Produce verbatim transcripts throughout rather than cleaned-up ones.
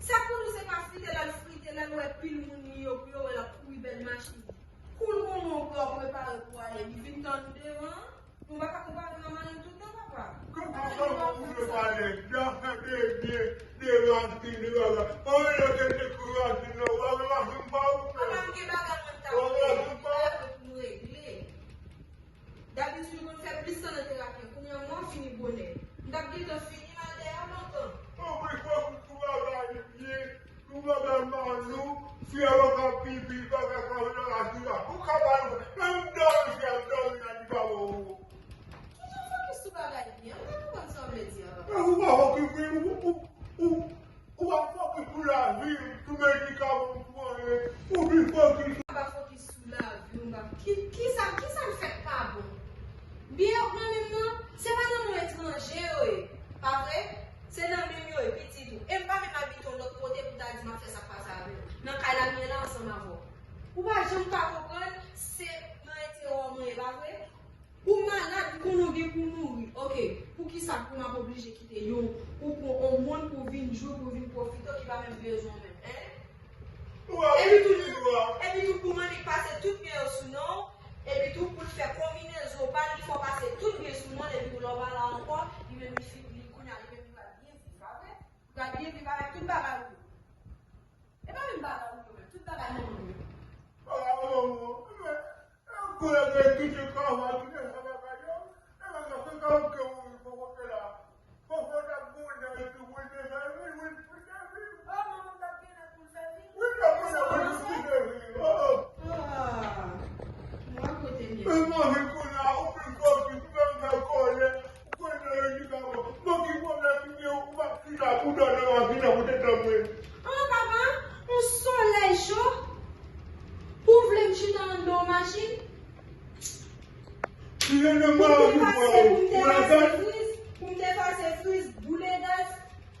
Sa pou nou se pa frite l al frite lè l wè pil moun li yo pou yo wè l ap kouri bèl machin. Kou l konnen w prè w prepare pou ale, li vin tann ou devan an. Nou pa ka konpare manman nou tout tan, papa. Kòman ou vle pale? Nan fè de byen, de rasin, de bagay. Mwen rele ke te kou rasin nan, w ap rasin pa ou menm. Papa, m gen bagay mwen ta vle regle. Dabitid, ou konn fè plis tan nan terapi an. Kounye a, mwen fini bonè. M t ap gentan fini mal dèyè a lontan. Ou plis fokis sou bagay li ye. Ou pa ka mal nou, si avoka pipi, pa ka ka nan la sila. Ou ka ba nou, menm dòmi, si ap dòmi la, li pa bon pou ou. Ki jan fokis sou bagay li an? M pa konprann sa w vle di a, papa. Ou pa fokis, ou, ou, ou, ou pa fokis sou lavi, sou medikaman, sou anyen. Ou pi fokis. Pa fokis sou lavi, ou pa. Ki, ki sa, ki sa m fè k pa bon? Biyè yo pran menm nan, se pa nan men etranje yo ye, pa vre? Se nan menm yo ye, pitit ou. E m pa menm abite yon lòt kote pou ta di m ap fè sa k pase avè w. Nan kay la m ye la ansanm avè w. Ou pa janm ka konprann, se nan enterè w mwen ye, pa vre? Ou malad, ou konnen w gen pou w mouri. Oke, poukisa pou m ap oblije kite yon, ou pran yon moun pou w vin jwe, pou w vin pwofite, w ki pa menm bezwen w menm, en? Epi tou, epi tou pou mannik pase tout byen yo sou non w, epi tou pou l fè konbinezon pa l, li fè w pase tout byen sou non l, epi tou lè w pa la ankò, li menm li fin, li kounye a, li menm li pral byen viv, pa vre? Li pral byen viv avèk tout bagay ou yo. E pa menm bagay ou yo menm, tout bagay manman w yo. Bagay manman w, men, e koulè gen kite travay, kite sa bagay yo, e men sa se sa ou ke ou, ou kote la. Fofo t ap goumen sou pou l te fè vin, wi, pou l te vin. Oh, manman t ap gen nèg pou l fè vin? Wi, t ap gen nèg pou l te vin. Oh, oh. Ah, mwen kote m ye. Men manje kounye a, ou pi fò ki pou menm fè kòlè, ou konnen yo di sa bon. Bon, ki pwoblèm ki gen, ou pa chita pou dòmi nan machin nan pou te tanmen. Ah, papa, yon solèy cho. Ou vle m chita anndan yon machin? Pou m te pase, pou m te pase friz, pou m te pase friz, boule gaz.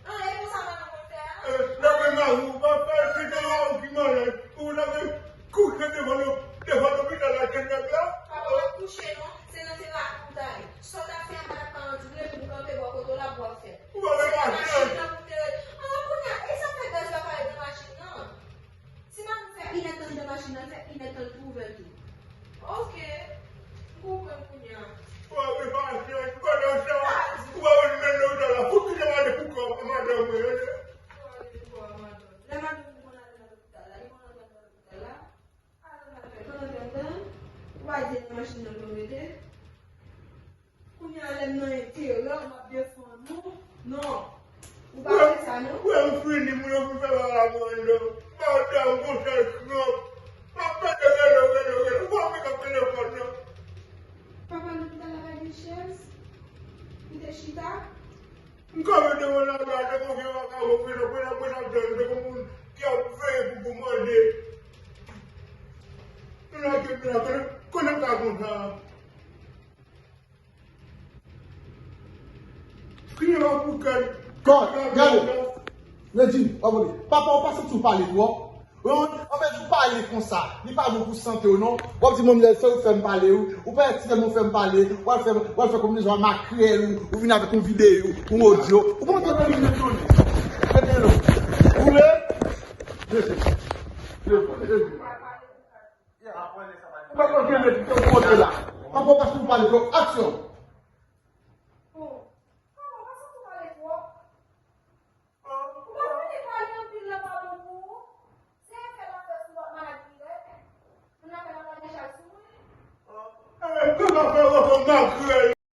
An, e konsa manman konn fè a? Lave mari w, pa fè l fete la ou ki malad. Ou lave kouche devan lo-, devan lopital la, jèn nèg la. Papa, w ap kouche non, se nan terapi w t ale. Sa w t ap fè a pa t ap ka andire pou w kanpe bò kote w la pou w ap fè. Ou pa gen machin. Machin nan pou te. An, kounye a, e sa fè gaz la pa ret nan machin nan? Si mari w fè inèdtan anndan machin nan, l fè inèdtan l twouve l tou. Oke. M konprann kounye a. Ou ap repansye, pandan sa, ou pa wè li menm nan lopital la, fout kite m ale pou kò madanm mwen, tande? Ou ale pou kò a madanm. Lè madanm ou konn ale nan lopital la, li konn antre anndan lopital la. Ale nan fè, konn antre anndan, ou pa di nan machin nan pou l rete. Kounye a lè m nan enterè w, m ap defann ou. Non. Ou pa fè sa, non. Ou wè m fini, moun yo vin fè bagay la pou mwen, non. Madanm, gon sèl kranp. M ap pete rele w, rele w, rele w. Ou pa vin ak telefòn, non. Papa, lopital la pa gen chèz? Ou te chita? M kanpe devan lagad, tankou yon vakabon, pretan, pretan, pretan, tankou moun ki ap veye pou, pou mande. Konnen, konnen, konnen, konnen m ta konn sa. Bon, gade. Medjine, w ap wè. Papa, w pa santi w pale twòp? Anben, w pale konsa. Li pa bon pou sante w, non. W ap di, manman, lè fè w fè m pale, wi. Ou pa ti fè m fè m pale. W al fè, w al fè konbinezon a makrèl, ou, ou vin avèk yon videyo, yon odyo. Ou pa konn tande li, men tande. Ou vle? Ou pa konn kenbe tout kote la. Papa, w pa santi w pale twòp. Aksyon! Bon, papa, w pa santi w pale twòp? Ou pa konnen pale anpil la pa bon pou ou? Se efè l ap fè sou w ap malad pi rèd. Moun ap fè l ap lage chaj sou mwen. Tout afè w ap fè makrèl.